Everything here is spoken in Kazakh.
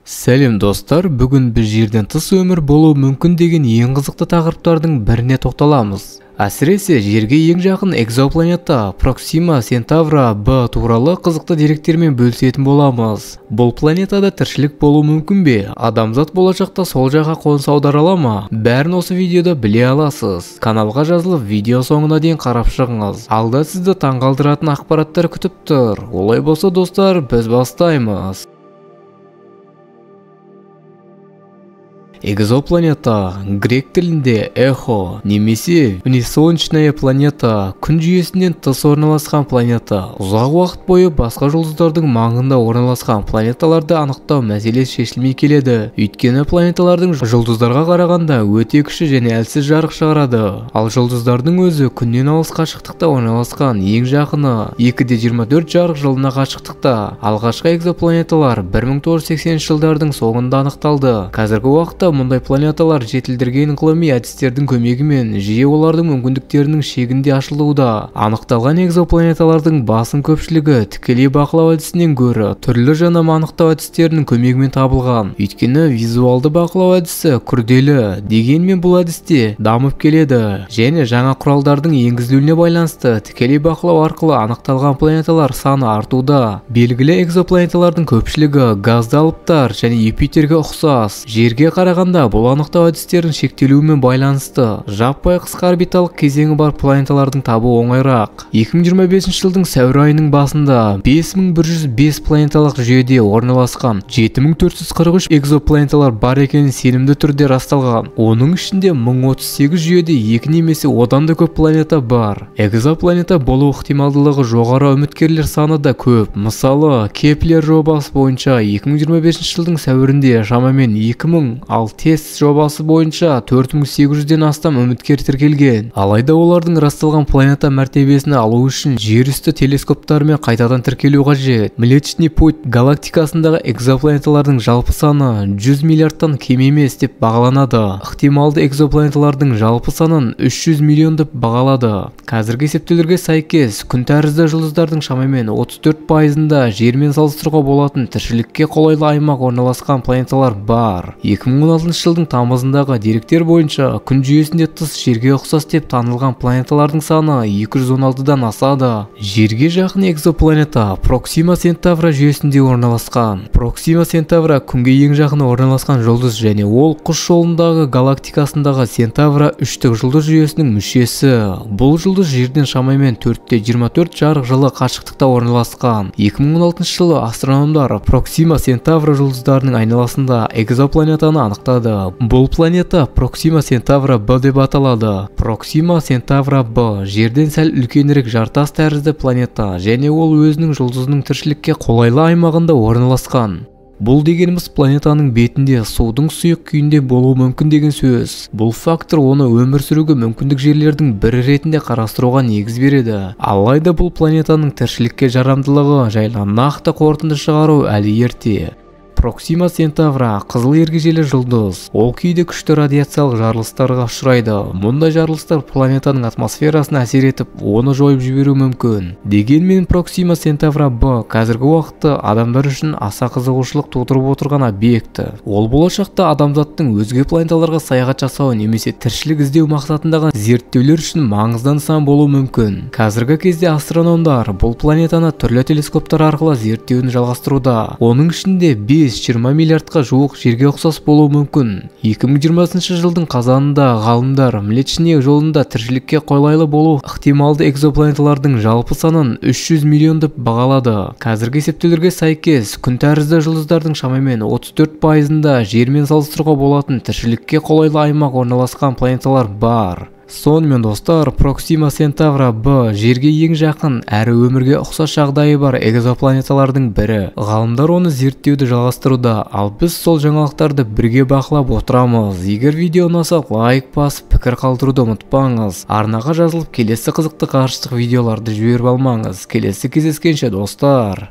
Сәлем достар, бүгін біз жерден тыс өмір болуы мүмкін деген ең қызықты тақырыптардың біріне тоқталамыз. Әсіресе жерге ең жақын экзопланета Проксима Центавра b туралы қызықты деректермен бөлісетін боламыз. Бұл планетада тіршілік болуы мүмкін бе? Адамзат болашақта сол жаққа қоныс аудара ала ма? Бәрін осы видеода біле аласыз. Каналға жазылып, видео соңына дейін қарап шығыңыз. Алда сізді таңғалдыратын ақпараттар күтіп тұр. Олай болса достар, біз бастаймыз. Экзопланета, грек тілінде эхо немесе внесолнечная планета, күн жүйесінен тыс орналасқан планета. Ұзақ уақыт бойы басқа жұлдыздардың маңында орналасқан планеталарды анықтау мәселесі шешілмей келеді. Өйткені планеталардың жұлдыздарға қарағанда өте күшті және әлсіз жарық шығарады. Ал жұлдыздардың өзі күннен алыс қашықтықта орналасқан, ең жақыны 2,24 жарық жылына қашықтықта. Алғашқы экзопланеталар 1980 жылдардың соңында анықталды. Қазіргі уақытта мұндай планеталар жетілдірген ғылыми әдістердің көмегімен жиі олардың мүмкіндіктерінің шегінде ашылуда. Анықталған экзопланеталардың басым көпшілігі тікелей бақылау әдісінен гөрі түрлі жанама анықтау әдістерінің көмегімен табылған. Өйткені визуалды бақылау әдісі күрделі, дегенмен бұл әдісте дамып келеді және жаңа құралдардың енгізілуіне байланысты тікелей бақылау арқылы анықталған планеталар саны артуда. Белгілі экзопланеталардың көпшілігі газды алыптар және Юпитерге ұқсас. Жерге қарағанда бұл анықтау әдістерінің шектелуімен байланысты жаппай қысқа орбиталық кезеңі бар планеталардың табу оңайырақ. 2025 жылдың сәуір айының басында 5105 планеталық жүйеде орналасқан 7443 экзопланеталар бар екені сенімді түрде расталған. Оның ішінде 1038 жүйеде екі немесе одан да көп планета бар. Экзопланета болу ықтималдылығы жоғары үміткерлер саны да көп. Мысалы, Кеплер жобасы бойынша 2025 жылдың сәуірінде шамамен 2000, ал тест жобасы бойынша 4800-ден астам үміткер тіркелген. Алайда олардың расталған планета мәртебесін алу үшін жер үсті телескоптарымен қайтадан тіркелу қажет. Млечный Путь галактикасындағы экзопланеталардың жалпы саны 100 миллиардтан кем емес деп бағаланады. Ықтималды экзопланеталардың жалпы санын 300 миллион деп бағалады. Қазіргі есептеулерге сәйкес, күн тәрізді жұлдыздардың шамамен 34%-ында жермен салыстыруға болатын тіршілікке қолайлы аймақ орналасқан планеталар бар. 2016 жылдың тамызындағы деректер бойынша күн жүйесінде тыс жерге ұқсас деп танылған планеталардың саны 216-дан асады. Жерге жақын экзопланета Проксима Центавра жүйесінде орналасқан. Проксима Центавра күнге ең жақын орналасқан жұлдыз және ол құс жолындағы галактикасындағы Центавра үштік жұлдыз жүйесінің мүшесі. Бұл жұлдыз жерден шамамен 4,24 жарық жылы қашықтықта орналасқан. 2016 жылы астрономдар Проксима Центавра жұлдыздарының айналасында экзопланетаны анықтады. Бұл планета Проксима Центавра b деп аталады. Проксима Центавра b жерден сәл үлкенірек жартас тәрізді планета және ол өзінің жұлдызының тіршілікке қолайлы аймағында орналасқан. Бұл дегеніміз планетаның бетінде судың сұйық күйінде болуы мүмкін деген сөз. Бұл фактор оны өмір сүруге мүмкіндік жерлердің бірі ретінде қарастыруға негіз береді. Алайда бұл планетаның тіршілікке жарамдылығы жайлы нақты қорытынды шығару әлі ерте. Проксима Центавра қызыл ергежейлі жұлдыз. Ол кейде күшті радиациялық жарылыстарға ұшырайды. Мұндай жарылыстар планетаның атмосферасына әсер етіп, оны жойып жіберуі мүмкін. Дегенмен Проксима Центавра b қазіргі уақытта адамдар үшін аса қызығушылық тудырып отырған объекті. Ол болашақта адамзаттың өзге планеталарға саяхат жасау немесе тіршілік іздеу мақсатындағы зерттеулер үшін маңызды нысан болуы мүмкін. Қазіргі кезде астрономдар бұл планетаны түрлі телескоптар арқылы зерттеуін жалғастыруда. Оның ішінде 20 миллиардқа жуық жерге ұқсас болуы мүмкін. 2020 жылдың қазанында ғалымдар Млечный жолында тіршілікке қолайлы болу ықтималды экзопланеталардың жалпы санын 300 миллион деп бағалады. Қазіргі есептеулерге сәйкес, күн тәрізді жұлдыздардың шамамен 34%-ында жермен салыстыруға болатын тіршілікке қолайлы аймақ орналасқан планеталар бар. Сонымен достар, Проксима Центавра b жерге ең жақын әрі өмірге ұқсас жағдайы бар экзопланеталардың бірі. Ғалымдар оны зерттеуді жалғастыруда, ал біз сол жаңалықтарды бірге бақылап отырамыз. Егер видео ұнаса, лайк басып, пікір қалдыруды ұмытпаңыз. Арнаға жазылып, келесі қызықты ғарыштық видеоларды жіберіп алмаңыз. Келесі кездескенше достар.